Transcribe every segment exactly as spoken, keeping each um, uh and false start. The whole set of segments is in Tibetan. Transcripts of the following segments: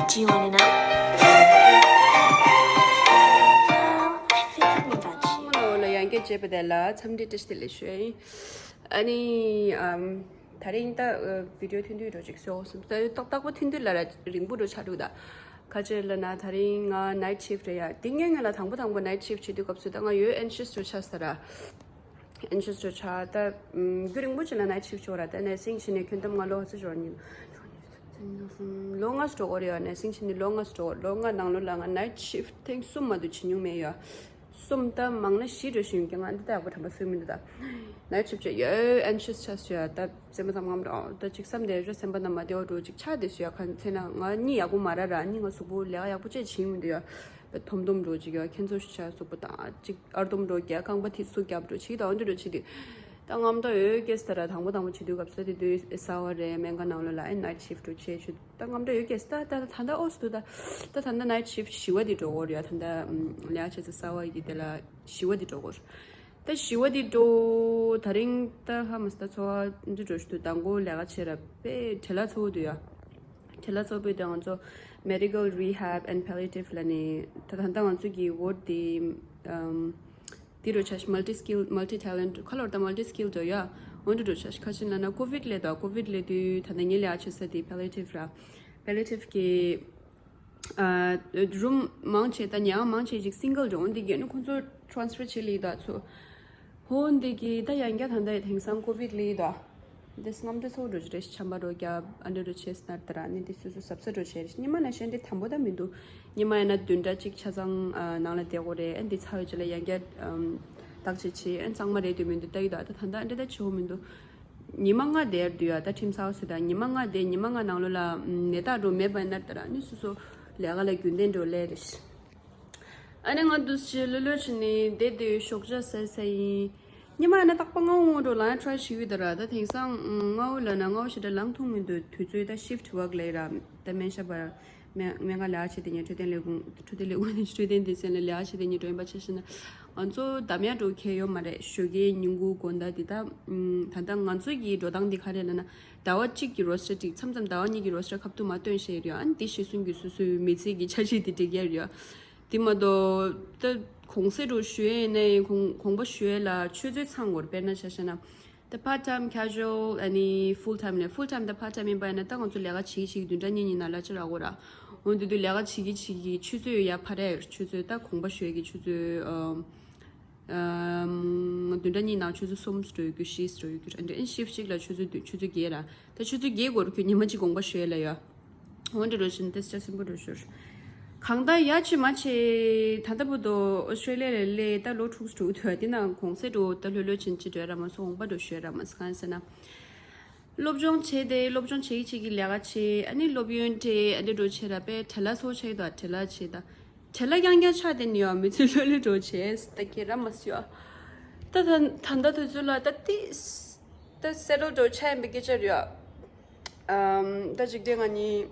Do you want to know? Well, I've been thinking about you. ལོ་ལ་ཡང་བསྐྱར་མཇལ་བ་དེ་ལ་འཚམས་འདྲི་བཀྲ་ཤིས་བདེ་ལེགས་ཞུ་ཡ་ཡིན། ཨ་ནི་ཨམ། ད་རིང་ད་ཨ་བི་ཌི་ཡོ་ཐུང་ཐུང་འདྲ་ཅིག་བཟོ་སོང་། ད་ཏག་ཏག་པོ་ཐུང་ཐུང་ལ་ར་རིང་པོ་འདྲ་ཆགས་འདུག་ད། ག་ཅི་ལབ་ན་ད་རིང་ང་ནའིཊ་ཤིཕ་རེད་ཡ། དེ་སྔོན་ང་ལ་དང་པོ་དང་པོ་ནའིཊ་ཤིཕ་བྱེད་དུས་སྐབས་སུ་ད་ང་ཡོད་ཨེན་ཤི་ཡས་འདྲ་ཆགས་ས་ར། ཨེན་ཤི་ཡས་འདྲ་ཆགས། ད་རྒྱུན་རིང་པོ་ཅིག་ལ་ནའིཊ་ཤིཕ་བྱས་ར། ད་ནར་སིང་བྱས་ནས་ཁྱོན་བསྡོམས་ང་ལོ་ཧ་ཙི་འགྲོ་ནི། ལོ་ལྔ་ཙམ་འགྲོ་གི་རེད་ཡ། ནར་སིང་བྱས་ནས་ལོ་ལྔ་ཙམ་འགྲོ་གི་རེད། ལོ་ལྔ་ནང་ལོགས་ལ་ང་ནའིཊ་ཤིཕ་ཐེངས་གསུམ་མ་གཏོགས་བྱེད་མྱོང་མེད་ཡ། གསུམ་ད་མང་ན་བཞི་འགྲོ་བཞིན་ཡོད་ཀྱང་ང་འདི་ལྟ་ཡག་པོ་དྲན་པ་གསོས་མི་འདུག་ད། ནའིཊ་ཤིཕ་བྱས་ཡོད་ཨེན་ཤི་ཡས་ཆགས་སོང་ཡ། ད་སེམས་པ་ཙམ་ངམ་འགྲོ་ད་ཅིག་བསམ་བསྡད་ར། སེམས་པ་ན་མ་བདེ་བ་འགྲོ་ཅིག་ཆགས་བསྡད་སོང་ཡ། ག་ཚེ་ན་ང་གཉིད་ཡག་པོ་མ་རག་ར། གཉིད་ང་གཟུགས་པོ་ལས་ཀ་ཡག་པོ་ཅིག་བྱེད་མི་འདུག་ཡ། ད་འཐོམ་འཐོམ་འགྲོ་ཅིག་ཡ། ཁྱེད་ཚོ་ཤི་ཆ་གཟུགས་པོ་དང་ཅིག་ཨར་འཐོམ་འགྲོ་རྒྱ་རྐང་པ་ཐིག་སུ་རྒྱབ་འགྲོ་ཅིག་ད་འོ་འདྲ་འགྲོ་ཅིག་དུས། ད་ངམ་ད་ཡོད་ཀྱེ་ད་ར། དང་པོ་དང་པོ་བྱེད་དུས་སྐབས་སུ་དེ་དུས་གསར་པ་རེད། སྨན་ཁང་ནང་ལོགས་ལ་ཨེ་ནའིཊ་ཤིཕ་འགྲོ་བྱེད་ཆུ་ད་ངམ་ད་ཡོད་ཀྱེ་ད། ད་ད་ད་ད་ཨོ་སི་དུ་ད། ད་ད་ད་ནའིཊ་ཤིཕ་བཞི་པ་དེ་འགྲོ་གི་རེད་ཡ། ད་ད་ལས་ཀ་བྱེད་ས་གསར་པ་ཡི་གེ་དེ་ལ་བཞི་པ་དེ་འགྲོ་གི་རེད། ད་བཞི་པ་དེ་འགྲོ། ད་རིང་ད་ཧ་མ་སི་ད་ཚོར་བ་འདི་འགྲོ་ཞུ་དུས་དང་པོ་ལས་ཀ་བྱེད་ར་པས་བྲེལ་བ་ཚ་པོ་འདུག་ཡ། བྲེལ་བ་ཚ་པོ་འདུག་ང་ཚོ་Medical Rehab and Palliative ལབ་ནས་ད་ད་ད་ང་ཚོ་གི་ཝོར་དེ་ཨམ། དེ་རུ་ཆ་ཤི་multi skill multi talent ཁ་ལོར་ད་multi skill འདྲ་ཡ། འོན་ཏེ་རུ་ཆ་ཤི་ཁ་ཆེན་ལ་ན་ཀོ་ཝིད་ལས་ད་ཀོ་ཝིད་ལས་དུས་ད་ནང་ངའི་ལས་ཀ་བྱེད་ས་དེ་palliative ར། palliative གི་ཨ་རུམ་མང་ཆེ་ད་ཉལ་ཁང་མང་ཆེ་ཅིག་སིང་གལ་འདྲ། འོན་ཏེ་གི་ནི་ཁོང་ཚོ་transfer བྱེད་ལེ་ད་ཚོ། འོན་ཏེ་གི་ད་ཡང་བསྐྱར་ད་ད་དེང་སང་ཀོ་ཝིད་ལས་ད། འདི་སྔམ་འདྲ་ཚོ་འགྲོ་ཅི་རེད། ཆམ་པ་རོ་རྒྱབ་ཨ་འདྲ་རོ་ཆེ་སྣར་ད་ར་ནི་འདི་སུ་སུ་ཟབ་ས་འགྲོ་ཆེ་རེད། ཉི་མ་ན་ཤན་འདི་དམ་པོ་ད་མི་འདུག་ཉི་མ་ཡ་ན་བདུན་ཕྲག་གཅིག་ཆ་ཚང་ཨ་ནང་ལ་བསྡད་དགོས་རེད། ཨ་འདི་ཚ་བའི་རྗེས་ལ་ཡང་བསྐྱར་ཨམ་བརྟག་དཔྱད་བྱེད། ཨ་གཙང་མ་རེད་འདོད་མི་འདུག་ད་ཡོད་ད་ད་ད་ད་འདྲ་ད་ཆེ་བོ་མི་འདུག་ཉི་མ་ལྔ་བསྡད་འདུག་ཡ། ད་ཁྲིམས་ཚ་བ་སུ་ད་ཉི་མ་ལྔ་བསྡད། ཉི་མ་ལྔ་ནང་ལོ་ལ་ཨམ་ནད་རྟགས་འགྲོ་མེད་པ་ཡིན་ན་ད་ར་ནི་སུ་སུ་ལས་ཀ་ལ་རྒྱུན་ལྡན་འགྲོ་ལས་རེད། ཨ་ནི་ང་འདུག་སེ་ལྷོད་ལྷོད་བྱས་ནས་བསྡད་དེ་ཞོགས་ཇ་ཟས་ཟས་ཡིན། ཉི་མ་ཨ་ན་རྟག་པ་ང་འོང་འགྲོ་ལ་ཡང་try བྱེད་ཀྱི་ཡོད་ད་ར། ད་དེང་སང་ང་འོ་ལ་ན་ང་འོ་ཞེ་དྲག་ལངས་ཐུབ་མི་འདུག་དུས་ཚོད་ད་shift work ལས་ར། ད་སྨན་ཞབས་པ་སྨན་སྨན་ཁང་ལས་ཀ་བྱེད་དེ་ཉན་འཕྲོད་བསྟེན་ལས་ཁུངས་འཕྲོད་བསྟེན་ལས་ཁུངས་ནས་འཕྲོད་བསྟེན་སྡེ་ཚན་ལ་ལས་ཀ་བྱེད་དེ་ཉན་འགྲོ་ཡིན་པ་ཆ་བཞག་ན། ང་ཚོ་འདམ་ཡག་འགྲོ་གལ་ཡོད་མ་རེད། ཞོགས་ཀའི་ཉིན་གུང་དགོང་དག་འདི་ད་ད་ལྟ་ང་ཚོ་གི་འགྲོ་སྟངས་འདི་ག་རེ་ལབ་ན། ཟླ་བ་གཅིག་གི་roster ཅིག་མཚམས་མཚམས་ཟླ་བ་གཉིས་ཀྱི་roster ཁ་ཐུག་མ་སྟོན་བཤད་ཡོད་རེད། ཨ་ནི་དེ་གཞིར་བཟུང་གི་སོ་སོའི་མི་ཚེ་གི་འཆར་གཞི་དེ་སྒྲིག་ཡ་རེད། དེ་མ་གཏོགས་ད་གུང་སེང་འདྲ་ཞུ་ཡས་ནས་གུང་དགོངས་པ་ཞུ་ཡས་ལ་ཆུ་ཚོད་ཚང་དགོས་རེད། དཔེར་ན་ཆ་བཞག་ན་ད་part time casual ཨ་ནི་full time ལས། full time ད་part time ཡིན་པ་ཡིན་ན་ད་ང་ཚོ་ལས་ཀ་བྱེད་ཀྱི་བྱེད་ཀྱི་བདུན་ཕྲག་གཉིས་གཉིས་ནང་ལ་ཅི་རག་གོ་ར། འོན་ཏེ་དུས་ལས་ཀ་བྱེད་ཀྱི་བྱེད་ཀྱི་ཆུ་ཚོད་ཡ་ཕར་ར་ཡོད། ཆུ་ཚོད་ད་དགོངས་པ་ཞུ་ཡས་ཀྱི་ཆུ་ཚོད་ཨམ། བདུན་ཕྲག་གཉིས་ནང་ཆུ་ཚོད་གསུམ་འགྲོ་ཡོད་རྒྱུ། བཞི་འགྲོ་ཡོད་རྒྱུ། ཨ་ནི་shift གཅིག་ལ་ཆུ་ཚོད་བདུན་ཆུ་ཚོད་བརྒྱད་ར། ད་ཆུ་ཚོད་བརྒྱད་འགོར་རྒྱུ་ཉི་མ་གཅིག་དགོངས་པ་ཞུ་ཡས་ལ་ཡོད། འོན་ཏེ་འདྲ་ཞིག་དེ་ཆ་སིམ་པོ་འགྲོ་ཞོར། གང་ལྟར་ཡ་ཆེ་མ་ཆེ་ད་ལྟ་བུ་དོ་ཨོ་སི་ཀྲེ་ལི་ཡ་ལ་སླེབས་ད་ལོ་དྲུག་དྲུག་ཐུག་དེ་ནང་གུང་སེང་འགྲོ་ད་ལྷོད་ལྷོད་ཕྱིན་ཅི་འགྲོ་ར་མ་སོང་། དགོངས་པ་འགྲོ་ཞུ་ཡས་ར་མ་སོང་། གང་ཟེར་ན། སློབ་སྦྱོང་བྱས་ཏེ་སློབ་སྦྱོང་བྱེད་ཀྱི་བྱེད་ཀྱི་ལས་ཀ་བྱེད། ཨ་ནི་སློབ་ཡོན་སྤྲད། ཨ་འདྲ་འགྲོ་བྱེད་ར་པས་བྲེལ་བ་ཚ་པོ་ཆགས་ཡོད་ད། བྲེལ་བ་ཆེ་ད། བྲེལ་བ་རྐྱང་རྐྱང་ཆགས་བསྡད་ནི་ཡོད། མི་ཚེ་ལྷོད་ལྷོད་འགྲོ་བྱེད་ད་ཁྱེད་ར་མ་སུ་ཡོད། ད་ད་ད་ད་དུས་ཚོད་ལ་ད་ཏི་ད་settle འགྲོ་ཆགས་ཡིན་པའི་སྐད་ཆ་རེད་ཡ། ཨམ། ད་འཇིག་རྟེན་ང་གཉིས་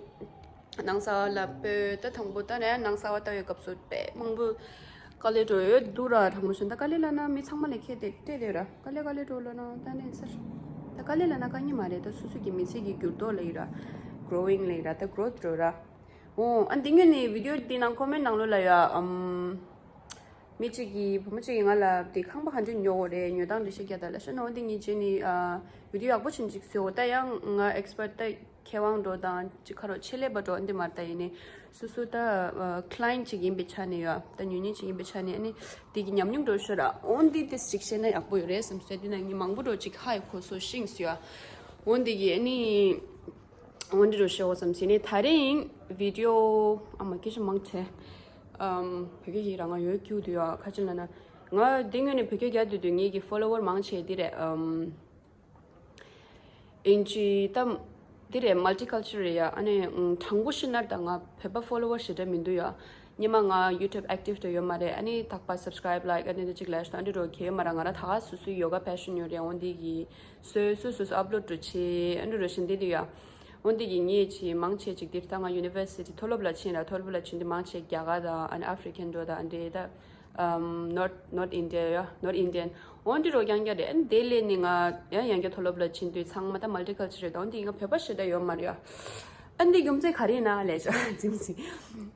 ནང་གསར་བ་ལ་སྤོས། ད་དང་པོ་ད་རེད་ནང་གསར་བ་ལྟ་བའི་སྐབས་སུ་དཔེ་མང་པོ་དཀའ་ལས་འགྲོ་ཡོད་འདུག་ར། དྲང་པོ་བཤད་ན་ད་དཀའ་ལས་ལབ་ན་མི་ཚང་མ་ལ་ཁྱད་དེ་སྤྲད་དེ་ར། དཀའ་ལས་དཀའ་ལས་འགྲོ་ལབ་ན་ད་ནས་ཟེར། ད་དཀའ་ལས་ལབ་ན་དཀའ་ངལ་མ་རེད། ད་སོ་སོ་གི་མི་ཚེ་གི་འགྱུར་ལྡོག་ལ་ཡིན་ར། growing ལ་ཡིན་ར། ད་growth འགྲོ་ར། འོ། ཨ་འདི་སྔོན་ནས་video འདི་ནང་comment ནང་ལོགས་ལ་ཡ། ཨམ། མི་གཅིག་གིས་བུ་མོ་གཅིག་གིས་ང་ལ་དེ་ཁང་པ་ག་འདྲས་ཉོ་དགོས་རེད། ཉོ་སྟངས་འགྲེལ་བཤད་རྒྱག་དང་ལབ་ཤག་ནོ། འདི་ངས་བྱས་ནས་ཨ་video ཡག་པོ་ཅིག་བཟོས། ད་ཡང་ང་expert ད་མཁས་དབང་འདྲ་དང་ཅིག་ཁ་རོག་ཆེད་ལས་པ་འདྲ་འདི་མ་རེད། ད་ཡིན་ནའི་སོ་སོ་ད་ཨ་client ཅིག་ཡིན་པའི་ཆ་ནས་ཡ། ད་ཉོ་མཁན་ཅིག་ཡིན་པའི་ཆ་ནས་ཨ་ནི་དེ་གི་ཉམས་མྱོང་འདྲ་ཤོད་ར། འོ་འདི་དེ་ཅིག་བཤད་ན་ཡག་པོ་ཡོད་རེད་བསམ་སོང་། འདི་ན་ངས་མང་པོ་འདྲ་ཅིག་ཧ་ཡི་གོ་སོང་ཤིང་སོང་ཡ། འོ་འདི་གི་ཨ་ནི། འོ་འདི་རུ་ཤོག་བསམ་ཟིན་ནས་ད་རིང་video ཨ་མ་སྐད་ཆ་མང་ཆེ། ཨམ། བོད་སྐད་ཡིག་རང་ང་ཡོད་ཀྱུ་དུ་ཡ་ཁ་ཅིག་ལ་ན་ང་འདི་སྔོན་ནས་བོད་སྐད་རྒྱག་དུས་དུས་ངེད་ཀྱི་follower མང་ཆེ་འདི་རེད། ཨམ། ཨིན་ཇི་ད་འདི་རེད། multicultural རེད་ཡ། ཨ་ནི་ཨམ། དྲང་པོ་བཤད་ན་ད་ང་བོད་པ་follower ཞེ་དྲག་མི་འདུག་ཡ། སྔོན་མ་ང་YouTube active དུ་ཡོད་མ་རེད། ཨ་ནི་ད་ག་པ་subscribe like ཨ་ནི་འདི་གཅིག་like ད་འདི་འདྲ་གལ་ཡོད་མ་རེད། ང་རང་ད་ག་སོ་སོའི་yoga passion ཡོད་རེད། འོ་འདི་གི་སོ་སོ་སོ་སོ་upload འགྲོ་ཆེ་ཨ་འདྲ་འདྲ་བཞིན་འདི་འདུག་ཡ། འོ་འདི་གི་ངས་ཆེ་མང་ཆེ་ཅིག་འདིར་ད་ང་university མཐོ་སློབ་ལ་ཕྱིན་ར། མཐོ་སློབ་ལ་ཕྱིན་དུས་མང་ཆེ་རྒྱ་གར་དང་ཨ་ནི་African འགྲོ་དང་ཨ་འདྲེ་ད་ཨམ། not not India ཡ། not Indian འོ་འདི་རོ་རྐྱང་རྐྱང་རེད། ཨ་ནི་དེ་ལས་ནི་ང་ཡང་ཡང་བསྐྱར་མཐོ་སློབ་ལ་ཕྱིན་དུས་ཚང་མ་ད་multicultural རེད། འོ་འདི་ང་བོད་པ་ཞེ་དྲག་ཡོད་མ་རེད་ཡ། ཨ་འདི་རྒྱུ་མཚན་ག་རེ་ཡིན་ན་ལས་ཤོག་ཙིམ་ཙིམ།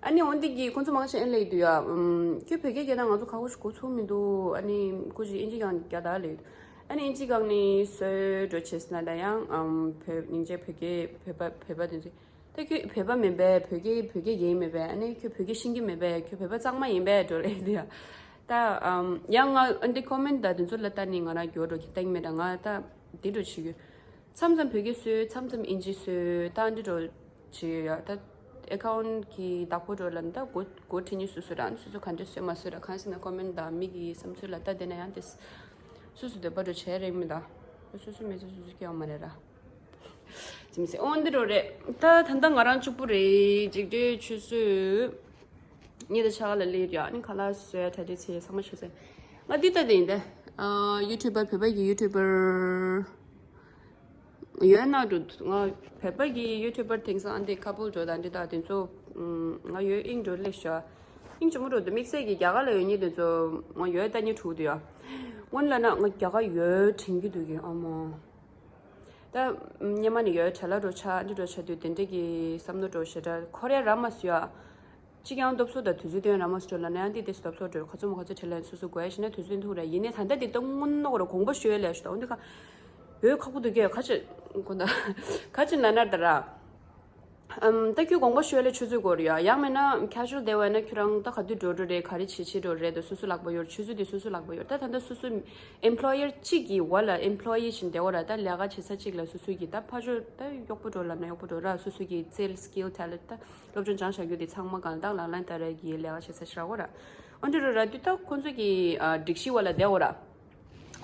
ཨ་ནི་འོན་ཏེ་གི་ཁོང་ཚོ་མང་ཆེ་ཨེ་ལས་འདུག་ཡ། ཁྱོད་བོད་སྐད་རྒྱག་ན་ང་ཚོ་ཁ་ཁོ་ཞིག་གོ་ཚོད་མི་འདུག་ཨ་ནི་ཁོ་ཞིག་ཨིན་ཇི་གང་རྒྱག་ད་ལས། ཨ་ནི་ཨིན་ཇི་གང་ནི་སོའི་འགྲོ་བྱེད་ཟེར་ན་ད་ཡང་བོད་སྙིང་རྗེ་བོད་སྐད་བོད་པ་བོད་པ་དེ་ཚོ། ད་ཁྱོད་བོད་པ་མིན་པས། བོད་སྐད་བོད་སྐད་རྒྱག་མིན་པས། ཨ་ནི་ཁྱོད་བོད་སྐད་ཤེས་ཀྱི་མིན་པས། ཁྱོད་བོད་པ་གཙང་མ་ཡིན་པས་འགྲོ་ལས་འདི་ཡ། ད་ཡང་ང་ཨ་འདི་ཁོ་མེན་ད་དེ་ཚོ་ལ་ལྟ་ནི་ང་རང་འགྱོ་འགྲོ་གི་སྟེང་མེད་ད་ང་ད་འདི་འགྲོ་བྱེད་རྒྱུ། མཚམས་མཚམས་བོད་སྐད་སོས། མཚམས་མཚམས་ཨིན་ཇི་སོས། ད་འདི་འགྲོ་བྱེད་ཡོད་ཡ། ད་ཨེ་ཁའུན་གི་བདག་པོ་འགྲོ་ལ་ད་གོ་གོ་ཁྲིད་ནི་སོ་སོ་རང་སོ་སོ་ག་འདྲ་སོས་མ་སོས་ར། གང་ཟེར་ན་ཁོ་མེན་ད་མི་གི་བསམ་ཚུལ་ལ་ལྟ་དེ་ན་ཡང་དེ་སོ་སོ་འདོད་པ་འགྲོ་བྱེད་རེད་མི་ད། སོ་སོ་མི་ཚོ་སོ་སོ་སྐྱེ་བ་མ་རེད་ར། ཅི་མི་སྲིད་ཨོ་འདི་འགྲོ་རེད། ད་ད་ལྟ་ང་རང་གཅིག་པུ་རེད། འཇིགས་བྲལ་ཆུ་ཚོད་གཉིས་དང་ཕྱེད་ཀ་ལ་སླེབས་ཡོད། ཨ་ནི་ཁ་ལག་བཟོས་ཡ་གྲ་སྒྲིག་བྱས་ཚང་མ་བྱས་ཚར། ང་འདི་ལྟ་དེ་ཡིན་ད། ཨ་ཡུ་ཊུ་བར་བོད་པ་གི་ཡུ་ཊུ་བར་ཡོད་ན་འགྲོ། ང་བོད་པ་གི་ཡུ་ཊུ་བར་དེང་སང་ཨ་འདི་ཁ་པུལ་འགྲོ་ད་འདི་ད་དེ་ཚོ་ང་ཡོད་ཨིང་འགྲོ་སླེབས་ཤག་ཨིང་ཆུ་མོ་འགྲོ་འདུག་དམིགས་བསལ་གྱི་རྒྱ་གར་ལ་ཡོད་ཉིད་དེ་ཚོ་ང་ཡོད་ད་ཉིད་དྲུག་དུ་ཡོད། སྔོན་ལ་ན་ང་རྒྱ་གར་ཡོད་དྲན་གྱི་འདུག་གི་ཨ་མ། ད་སྔོན་མ་ནས་ཡོད་བྲེལ་བ་འགྲོ་ཆགས་འདི་འགྲོ་ཆགས་དུས་དེ་འདྲ་གི་བསམ་བློ་འགྲོ་ཞེ་དྲག་འཁོར་ཡ་རག་མ་སོང་ཡ། གཅིག་ཀྱང་སྟོབས་ཤུགས་དང་དུས་ཚོད་དོན་རག་མ་སོང་ལབ་ན་ཡང་འདི་དེ་སྟོབས་ཤུགས་འགྲོ་ག་ཚོད་མ་ག་ཚོད་བྲེལ་ལ་སོ་སོ་དགོས་ཡ་ཞེ་ན་དུས་ཚོད་འདུག་ར། ཡིན་ནའི་ད་ལྟ་འདི་ལྟ་སྔོན་ནོ་ར་དགོངས་པ་ཞུ་ཡ་ལས་ཞུ་ད་འོན་ཏེ་ཁ་བོད་ཁག་པོ་འདུག་གས། ག་ཅི་གོ་ད་ག་ཅི་ན་ན་ད་ར། ཨམ། ད་ཁྱོད་དགོངས་པ་ཞུ་ཡ་ལ་ཆུ་ཚོད་འགོར་ཡོད། ཡང་མིན་ན་ཁ་ཇུ་ཨལ་བསྡད་པ་ཡིན་ན་ཁྱོད་རང་ད་ག་དུས་འགྲོ་འགྲོ་རེད། ག་རེ་བྱེད་བྱེད་འགྲོ་རེད་དོ། སོ་སོ་ལག་པ་ཡོད། ཆུ་ཚོད་དེ་སོ་སོ་ལག་པ་ཡོད། ད་ད་ལྟ་སོ་སོ་ཨེམ་པ་ལོ་ཡར་གཅིག་གི་འོག་ལ་ཨེམ་པ་ལོ་ཡི་བཞིན་བསྡད་པ་ར། ད་ལས་ཀ་བྱེད་ས་གཅིག་ལ་སོ་སོ་གི་ད་ཕ་ཇོ་ད་གཡོག་པོ་འགྲོ་ལབ་ན་གཡོག་པོ་འགྲོ་ར། སོ་སོ་གི་རྩལ་སི་ཀིལ་ཊེ་ལེན་ཊི་ད་སློབ་སྦྱོང་སྦྱངས་བཞག་རྒྱུ་དེ་ཚང་མ་གང་ལ་ད་ལག་ལེན་བསྟར་ཡ་གི་ལས་ཀ་བྱེད་ས་ཞིག་རག་གོ་ར། ཨོ་འདྲ་ར་ར་དུས་ད་ཁོ་ཚོ་གི་ཨ་སྒྲིག་གཞི་འོག་ལ་བསྡད་པ་ར།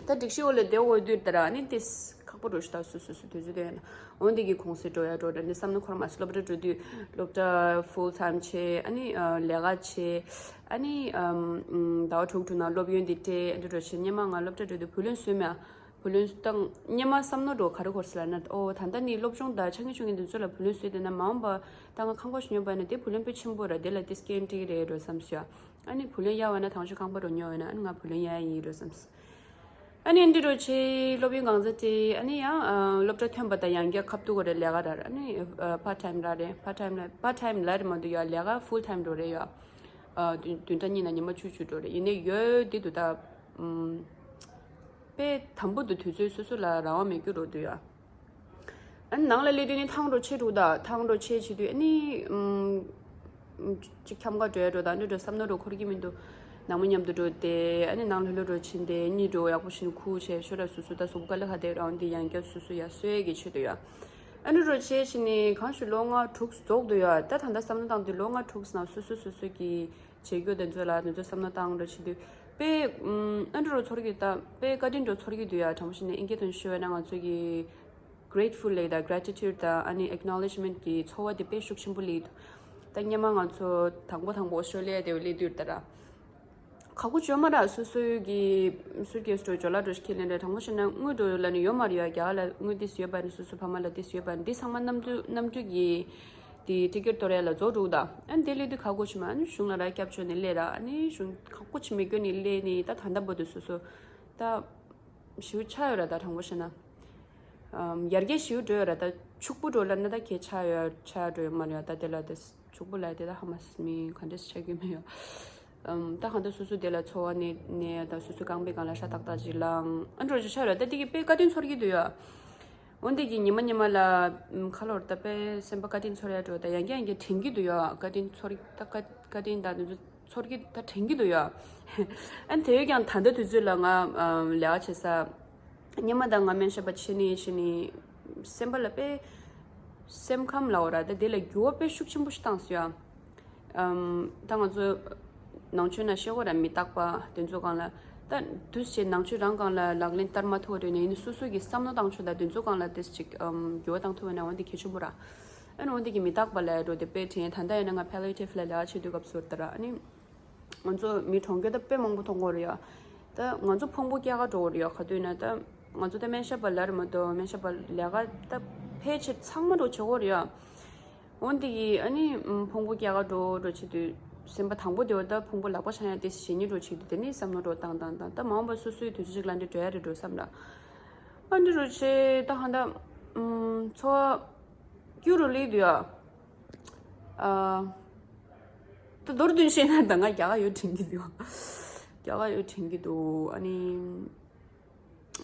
ད་སྒྲིག་གཞི་འོག་ལ་བསྡད་འོས་དུས་ལྟར་ཨ་ནི་ཏིས་ཁག་པོ་འགྲོ་ཞིག་ད་སུ་སུ་སུ་དུས་ཚོད་དོན་འོན་ཏེ་གི་གུང་སེང་འགྲོ་ཡ་འགྲོ་འདྲ་འདི་བསམ་ན་ཁོ་རང་མ་སློབ་གྲྭ་འགྲོ་དུས་སློབ་གྲྭ་ཕུལ་ཊེམ་བྱས། ཨ་ནི་ལས་ཀ་བྱས། ཨ་ནི་ཟླ་བ་དྲུག་དྲུག་ནང་སློབ་ཡོན་འདི་སྤྲད་འགྲོ་འགྲོ་བྱས། སྔོན་མ་ང་སློབ་གྲྭ་འགྲོ་དུས་བུ་ལོན་བཟོས་མེད། བུ་ལོན་བཏང་སྔོན་མ་བསམ་ན་འགྲོ་ག་རེ་འཁོར་སི་ལ་ན་ཨོ་ད་ལྟ་ནི་སློབ་སྦྱོང་དང་ཆ་ངེས་ཆུང་ངེས་འདི་ཚོ་ལ་བུ་ལོན་བཟོས་དེ་ན་མ་འོངས་པ་ད་ང་ཁང་པ་ཞིག་ཉོ་པ་ཡིན་ན་དེ་བུ་ལོན་དཔེ་ཆེན་པོ་ར། དེ་ལ་དེ་སྐྱེད་འགྲིག་རེད་འགྲོ་བསམ་ཤག་ཨ་ནི་བུ་ལོན་གཡར་བ་ན་དང་ཤོས་ཁང་པ་རུ་ཉོ་བ་ན་ཨ་ནི་ང་བུ་ལོན་གཡར་ཡིན་རོ་བསམ། ཨ་ནི་འདི་རུ་ཆེ་སློབ་ཡོན་གང་ཚ་ཏེ་ཨ་ནི་ཡང་སློབ་གྲྭ་ཐོན་པ་དང་ཡང་བསྐྱར་ཁ་ཐུག་གོ་རེ་ལས་ཀ་ར། ཨ་ནི་ཕར་ཊེམ་ར་རེད། ཕར་ཊེམ་ལ་ཕར་ཊེམ་ལ་རེད་མ་འདུག་ཡ། ལས་ཀ་ཕུལ་ཊེམ་འགྲོ་རེད་ཡ། བདུན་བདུན་ཕྲག་གཉིས་ནང་ཉི་མ་བཅུ་བཅུ་འགྲོ་རེད། ཡིན་ནའི་ཡོད་འདི་འདུག་ད། དཔེ་དམ་པོ་འདུག་དུས་ཚོད་སོ་སོ་ལ་རང་དབང་མེད་རྒྱུ་འགྲོ་འདུག་ཡ། ཨ་ནི་ནང་ལ་སླེབས་དུས་ནི་ཐང་འགྲོ་ཆེ་འགྲོ་ད། ཐང་འགྲོ་ཆེ་བྱེད་དུས་ཨ་ནི་ཨམ། ཅིག་འཁྱམ་ག་འགྲོ་ཡ་འགྲོ་ད་འགྲོ་འགྲོ་བསམ་ན་འགྲོ་འཁོར་གྱི་མི་འདུག་ནང་མི་མཉམ་དུ་འགྲོ་དེ་ཨ་ནི་ནང་ལྷོད་ལྷོད་འགྲོ་ཕྱིན་ཏེ་གཉིད་འགྲོ་ཡག་པོ་ཕྱིན་ཁུག་བྱས་ཤོ་ར་སུ་སུ་ད་སུ་ག་ལ་ཁ་དེ་རང་དེ་ཡང་སྐྱར་སུ་སུ་ཡ་སོས་གི་ཆེད་དུ་ཡ། ཨ་ནི་འགྲོ་ཆེ་ཕྱིན་ནི་གང་ཞིག་ལོ་ལྔ་དྲུག་རྫོགས་འདུག་ཡ། ད་ད་ལྟ་བསམ་ན་བཏང་དུས་ལོ་ལྔ་དྲུག་ནང་སུ་སུ་སུ་སུ་གི་བྱེད་རྒྱུ་དེ་ཚོ་ལ་དེ་ཚོ་བསམ་ན་བཏང་འགྲོ་བྱེད་དུས་དཔེ་ཨ་འགྲོ་རུ་ཚོར་གི་ད་དཔེ་བཀའ་དྲིན་འགྲོ་ཚོར་གི་འདུག་ཡ། དྲང་པོ་བཤད་ན་ཨིན་སྐད་དུ་ཞུ་བ་ན་ང་ཚོ་གི་grateful ལབ་དང་gratitude དང་ཨ་ནི་acknowledgement གི་ཚོར་བ་དེ་དཔེ་ཤུགས་ཆེན་པོ་སླེབས་འདུག་ད་སྔོན་མ་ང་ཚོ་དང་པོ་དང་པོ་ཨོ་སི་ཊྲེ་ལི་ཡ་དེ་བ་སླེབས་དུས་ད་ར་ཁག་པོ་བྱོས་མ་ར། སོ་སོའི་གི་སུཊ་ཀེ་སི་འགྲོ་ཇོ་ལ་འགྲོ་ཞིག་ཁྱེར་ལེན་རེད། དྲང་པོ་བཤད་ན་དངུལ་འགྲོ་ལ་ནི་ཡོད་མ་རེད་ཡ། རྒྱ་གར་ལ་དངུལ་ཏིས་ཡོད་པ་ནི་སོ་སོ་ཕ་མ་ལ་ཏིས་ཡོད་པ་ནི་འདི་ཚང་མ་གནམ་གྲུ་གནམ་གྲུ་གི་དེ་ཊི་ཀེ་ཊི་གཏོར་ཡ་ལ་རྫོགས་འགྲོ་གི་ད། ཨ་ནི་དེ་སླེབས་དུས་ཁག་པོ་བྱེད་མ། ཨ་ནི་གཞུང་ལ་ར་སྐྱབས་བཅོལ་ནས་སླེབས་ར། ཨ་ནི་གཞུང་ཁག་པོ་བྱེད་མི་སྐྱོ་ནས་སླེབས་ནས་ད་ད་ལྟ་བར་དུ་སོ་སོ་ད་ཞིའུ་ཆགས་ཡོད་ར། ད་དྲང་པོ་བཤད་ན། ཨམ། ཡར་རྒྱས་ཞིའུ་འགྲོ་ཡོད་ར། ད་ཕྱུག་པོ་འགྲོ་ལབ་ན་ད་གས་ཆགས་ཡོད་ཆགས་འགྲོ་ཡོད་མ་རེད་ཡ། ད་དེ་ལ་ད་ཕྱུག་པོ་ལ་དེ་ད་ཧ་མ་སི་མི་ག་འདྲས་ཆགས་ཀྱི་མི་ཡོད། ཨམ། ད་གང་ལྟར་སོ་སོ་དེ་ལ་འཚོ་བ་ནས་ནས་ད་སོ་སོ་རྐང་པའི་སྒང་ལ་ཤ་ཏག་ཏག་ཅིག་ལངས། ཨ་འགྲོ་ཅིག་ཆགས་ཡོད་ར། ད་དེ་གི་དཔེ་བཀའ་དྲིན་ཚོར་གྱི་འདུག་ཡ། འོན་ཏེ་གི་ཉི་མ་ཉི་མ་ལ་ཁ་ལོར་ད་དཔེ་སེམས་པ་བཀའ་དྲིན་ཚོར་ཡ་འགྲོ་ད་ཡང་བསྐྱར་ཡང་བསྐྱར་དྲན་གྱི་འདུག་ཡ། བཀའ་དྲིན་ཚོར་ད་བཀའ་བཀའ་དྲིན་ད་དེ་ཚོ་ཚོར་གྱི་ད་དྲན་གྱི་འདུག་ཡ། ཨ་ནི་དེ་ཡོད་ཀྱང་ད་ལྟ་དུས་ཚོད་ལ་ང་ལས་ཀ་བྱེད་ས་སྔོན་མ་དང་ང་སྨན་ཞབས་པ་བྱེད་ནས་བྱེད་ནས་སེམས་པ་ལ་དཔེ་སེམས་ཁམས་ལ་འོ་ར་ད་དེ་ལ་འགྱུར་བ་དཔེ་ཤུགས་ཆེན་པོ་ཞིག་བཏང་སོང་ཡ། ཨམ། ད་ང་ཚོ་ནང་ཆོས་ན་ཤེས་གོ་ར་མི་རྟག་པ་དེ་ཚོ་སྒང་ལ་ད་དུས་བྱས་ནང་ཆོས་རང་སྒང་ལ་ལག་ལེན་བསྟར་མ་ཐུབ་པ་དུས་ནས་ཡིན་སོ་སོ་གི་བསམ་བློ་བཏང་ཆོག་ད་དེ་ཚོ་སྒང་ལ་དེ་ཅིག་ཨམ། འགྱུར་བ་བཏང་ཐུབ་པ་ན་འོན་ཏེ་གལ་ཆེན་པོ་ར། ཨ་ནི་འོན་ཏེ་གི་མི་རྟག་པ་ལ་འགྲོ་དེ་དཔེ་དྲན། ད་ལྟ་ཡིན་ན་ང་palliative ལ་ལས་ཀ་བྱེད་དུས་སྐབས་སུ་ད་ར་ཨ་ནི་ང་ཚོ་མི་གྲོངས་རྒྱུ་ད་དཔེ་མང་པོ་མཐོང་གི་ཡོད་རེད་ཡ། ད་ང་ཚོ་ཕུང་པོ་སྐྱེལ་ག་འགྲོ་གི་རེད་ཡ། ག་དུས་ན་ད་ང་ཚོ་ད་སྨན་ཞབས་པ་ལ་རེད་མ་གཏོགས་སྨན་ཞབས་པ་ལས་ཀ་ད་ཕལ་ཆེར་ཚང་མ་འགྲོ་བྱེད་གི་རེད་ཡ། འོན་ཏེ་གི་ཨ་ནི་ཕུང་པོ་སྐྱེལ་ག་འགྲོ་འགྲོ་བྱེད་དུས་སེམས་པ་དང་པོ་དེ་བ་ད་ཕུང་པོ་ལག་པ་འཆང་ཡ་དེ་ཞེ་ཉིན་འགྲོ་བྱེད་དུས་དེ་ནས་བསམ་བློ་འགྲོ་བཏང་བཏང་བཏང་ད་མ་འོངས་པ་སོ་སོའི་དུས་ཚོད་ཅིག་ལ་འདི་འགྲོ་ཡ་རེད་འགྲོ་བསམ་ལ། ཨ་འདི་རུ་ཆེ་ད་ཧ་ད་ཚོ་སྐྱུ་རུ་ལི་དུ་ཡ། ཨ། ད་མདོར་བསྡུས་བཤད་ན་ད་ང་རྒྱ་གར་ཡོད་དྲན་གྱི་འདུག་རྒྱ་གར་ཡོད་དྲན་གྱི་འདུག་ཨ་ནི།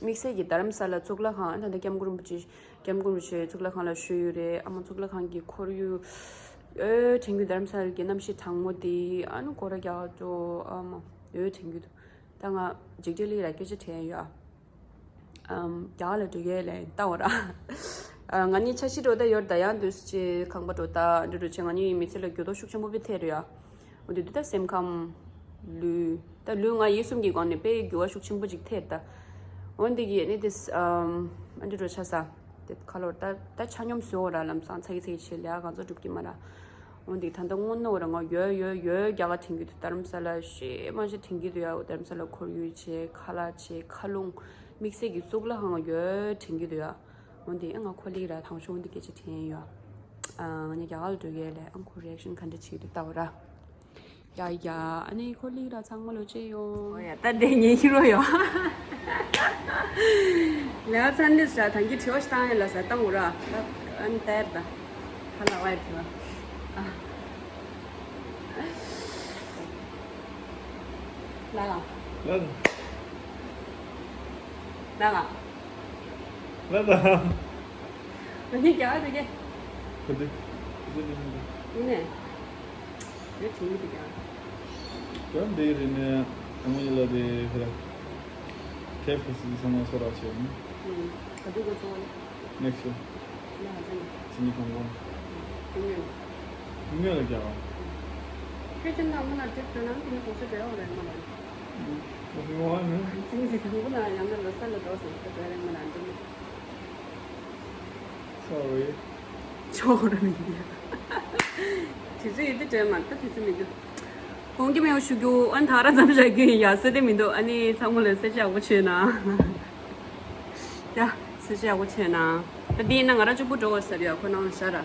དམིགས་བསལ་གྱི་རྡ་རམ་ས་ལ་གཙུག་ལག་ཁང་ད་ལྟ་སྐྱབས་མགོན་རིན་པོ་ཆེ་སྐྱབས་མགོན་རིན་པོ་ཆེ་གཙུག་ལག་ཁང་ལ་བཞུགས་ཡོད་རེད། ཨ་མ་གཙུག་ལག་ཁང་གི་ཁོར་ཡུག་ཨོ་དྲན་གྱི་འདུག་རྡ་རམ་ས་ལ་གི་གནམ་གཤིས་གྲང་མོ་དེ་ཨ་ནི་སྐོར་ར་རྒྱག་འགྲོ་ཨ་མ་ཨོ་དྲན་གྱི་འདུག་ད་ང་འཇིགས་བྲལ་ལི་ར་སྐད་ཆ་དྲན་ཡོད་ཨ། ཨམ། རྒྱ་གར་ལ་འགྲོ་ཡས་ལས་ལྟ་བ་ར། ཨ། ང་གཉིས་འཆར་གཞི་འགྲོ་ད་ཡོད་ད་ཡང་དུས་ཅི་ཁང་པ་འགྲོ་ད་འགྲོ་འགྲོ་ཆེ་ང་གཉིས་མི་ཚེ་ལ་འགྱུར་ལྡོག་ཤུགས་ཆེན་པོ་དཔེ་ཐེབས་རེད་ཡ། འོ་དེ་དུས་ད་སེམས་ཁམས། ལུས། ད་ལུས་ངག་ཡིད་གསུམ་གྱི་སྒོ་ནས་དཔེ་འགྱུར་བ་ཤུགས་ཆེན་པོ་ཅིག་ཐེབས་ད། འོ་འདི་གི་ནི་དེ་ཨམ། ཨ་འདྲ་འགྲོ་ཆ་ས། དེ་ཁ་ལོར་ད་ད་ཆ་སྙོམས་བཟོ་འོ་ར་ལམ་སང་ཚ་གི་ཚ་གི་བྱེད་ལས་གང་ཚོ་སྒྲུབ་ཀྱི་མ་ར། འོ་འདི་ད་ལྟ་སྔོན་ནོ་ར་ང་ཡོད་ཡོད་ཡོད་རྒྱ་གར་དྲན་གྱི་འདུག་རྡ་རམ་ས་ལ་ཤེས་མ་ཤེས་དྲན་གྱི་འདུག་ཡ། རྡ་རམ་ས་ལ་ཁོར་ཡུག་བྱས་ཁ་ལག་བྱས་མཁའ་རླུང་། དམིགས་བསལ་གྱི་གཙུག་ལག་ཁང་ཡོད་དྲན་གྱི་འདུག་ཡ། འོ་འདི་ཨ་ང་ཁོ་ལིག་ར་དང་ཤོང་འདི་སྐད་ཆ་དྲན་ཡོད། ཨ་ང་ནི་རྒྱ་གར་ལ་འགྲོ་ཡས་ལས་ཨ་ཁོ་རི་ཨེག་ཤན་ག་འདྲ་བྱེད་ཀྱི་འདུག་ལྟ་བ་ར། ཡ་ཡ། ཨ་ནི་ཁོ་ལིག་ར་ཚང་མ་ལོ་ཅེ་ཡོང་། ཨོ་ཡ་ད་དེ་ཉེ་ཁྱི་རོ་ཡོ། ལ་ཚན་ལི་ས་ད་གི་ཁྲི་བ་ཤི་ཏང་ཡ་ལ་ས་ཏང་འུ་ར། ཨ་ནི་ཏེར་ད་ཧ་ལ་ཝའི་ཁྲི་བ། ཨ་ལ་ལ། ལ་ལ། ལ་ལ། ལ་ལ། ང་གཉིས་རྒྱ་གར་འགྲོ་གི་ག་དུས། ག་དུས་ནས་ཡིན་པ། ཡིན་ནས། ཡོད་དྲན་གྱི་འདུག་ཀྱང་། ཡང་འདི་རིང་ནས་དང་པོ་ཉིད་ལ་དེ་ཕེ་ར། ཁེ་ཕི་སི་ཚང་མ་གསོ་རག་བྱས་ནས། ཨུམ། ག་དུས་གོ་སོང་། next year། ཡ་ཧ་ཅང་། ཕྱི་ཉིན་དང་པོ། ཨུམ། ཉིན་ལ་རྒྱག་པ། ཁྱོད་ཀྱི་ནང་མི་ལ་ཁྲིད་དུ་ནང་དེ་ནི་གོང་ས་བྲལ་བ་རེད་མ་རེད། ཨུམ། ཨུམ། ཨུམ། ཨུམ། ཚིག་ཟིག་དང་པོ་ན་ཡང་ན་ལོ་ས་ལ་འགྲོ་སོང་ས་བྲལ་རེད་མ་རེད་འདི་ནི། Sorry། ཆོག་ར་མི་འདི། དུས་ཚོད་ཡོད་དུས་དྲན་མ་ད་དུས་ཚོད་མི་འདུག་དགོངས་ཀྱི་མེད་པ་ཞུ་རྒྱུ་ཨ་ནི་ད་ར་མཚམས་བཞག་རྒྱུ་ཡིན་ཡ་སེ་དེ་མི་འདུག་ཨ་ནི་ཚང་མ་ལ་སེ་ཆ་ཡག་པོ་བྱས་ན། ཡ་སེ་ཆ་ཡག་པོ་བྱས་ན། ད་འདི་ཡིན་ན་ང་རང་གཅིག་པུ་འགྲོ་བ་ཟེར་ཡ་ཁོ་ནང་ལ་བཞག་ར།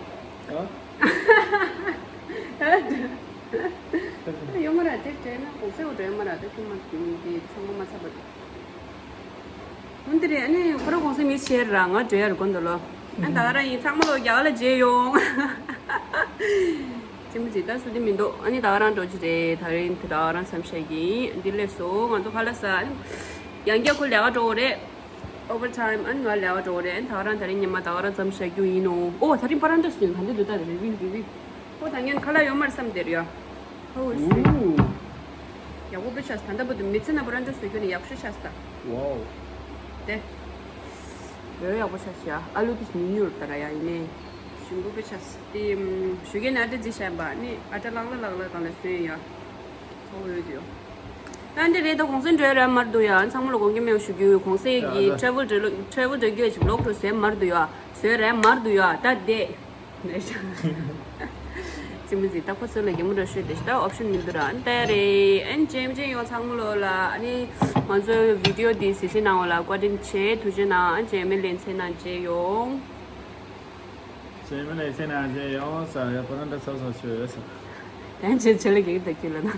ཨ། ཡོད་མ་ར་དེ་དྲན་ན་གོང་སེ་འོ་དྲན་མ་ར་དེ་ཁྱོད་མ་འདི་ཚང་མ་མ་ཚར་བ་འདུག་འོན་ཏེ་རེད། ཨ་ནི་ཁོ་རང་གོང་ས་མི་ཤེར་ར་ང་འགྲོ་ཡ་རེད་དགོན་དུ་ལོ། ཨ་ད་ག་རང་ཡིན་ཚང་མ་ལོ་རྒྱ་གར་ལ་མཇལ་ཡོང་། ཅི་མི་ཅི་ད་སུ་དེ་མི་འདུག་ཨ་ནི་ད་ག་རང་འགྲོ་གི་རེད། ད་རིང་དེ་ད་ག་རང་བསམ་ཤེས་ཀྱི་ཡིན། འདི་ལས་སོ་ང་ཚོ་ཁ་ལ་ས་ཨ་ནི་ཡང་བསྐྱར་ཁོ་ལས་ཀ་འགྲོ་གི་རེད། Overtime ཨ་ནི་ང་ལས་ཀ་འགྲོ་གི་རེད། ཨ་ནི་ད་ག་རང་ད་རིང་ཉི་མ་ད་ག་རང་བསམ་ཤེས་རྒྱུ་ཡིན་ནོ། ཨོ་ད་རིང་པ་རང་འདྲ་སུ་ཡིན་ག་འདི་འདུག་ད་རེ་རི་རི་རི། ཁོ་ད་ངན་ཁ་ལག་ཡོད་མར་བསམ་དེར་ཡ། ཧོ་སི། ཨུ། ཡག་པོ་དཔེ་ཆ་ད་ལྟ་བུ་དུ་མི་ཚེ་ན་པོ་ར་འདྲ་བཟོ་རྒྱུ་ནི་ཡག་ཤོས་ཆ་ས། ཝའོ། དེ། ཡོད་ཡག་པོ་ཆ་ས་ཡ། ཨ་ལུ་དུ་ཉུ་ཉུར་ད་ར་ཡ་ཡིན་ནས། ཞིམ་པོ་དཔེ་ཆ་ས་དེ། ཞུ་གེ་ན་དེ་ཅི་བཤད་པ་ནི་ཨ་ཏྲ་ལག་ལ་ལག་ལ་གང་ལ་སོན་ཡ། ཧོ་ཡོད་དུ་ཡོད། ད་འདི་རེད་ད་གོང་སེང་འགྲོ་ཡ་ར་མར་འདུག་ཡ། ཚང་མ་ལ་དགོངས་ཀྱི་མེད་ཞུ་རྒྱུ་གོང་སེང་གི་ཡ་ད། Travel འགྲོ་ལོ་travel འགྲོ་རྒྱུ་ཡ་ཅིག་ལོག་འགྲོ་ཟེར་མར་འདུག་ཡ། ཟོས་ར་མར་འདུག་ཡ་ད་དེ། ཙི་མི་ཙི་ད་ཁོ་ཚོ་ལ་གད་མོ་འདྲ་ཤོད་དེ་ཤི་ད་ཨོབ་ཤན་མི་འདུག་ར། ཨན་ཏེ་རེ་ཨན་ཇེམ་ཇེ་ཡོང་ཚང་མ་ལོ་ལ་ཨ་ནི་ང་ཚོའི་བི་ཌི་ཡོ་འདི་གཟིགས་གཟིགས་གནང་བ་ལ་བཀའ་དྲིན་ཆེ། ཐུགས་རྗེ་གནང་། ཨན་ཇེ་མི་ལེན་ཚེ་ན་ཇེ་ཡོང་། ཇེ་མི་ལེན་ཚེ་ན་ཇེ་ཡོང་ས་ཡ་པ་ན་འདྲ་ཚ་ཚ་ཆོས་ཡོད་ས། ཨན་ཇེ་ཆེ་ལ་གེགས་ད་ཁྱོད་ལ་ན།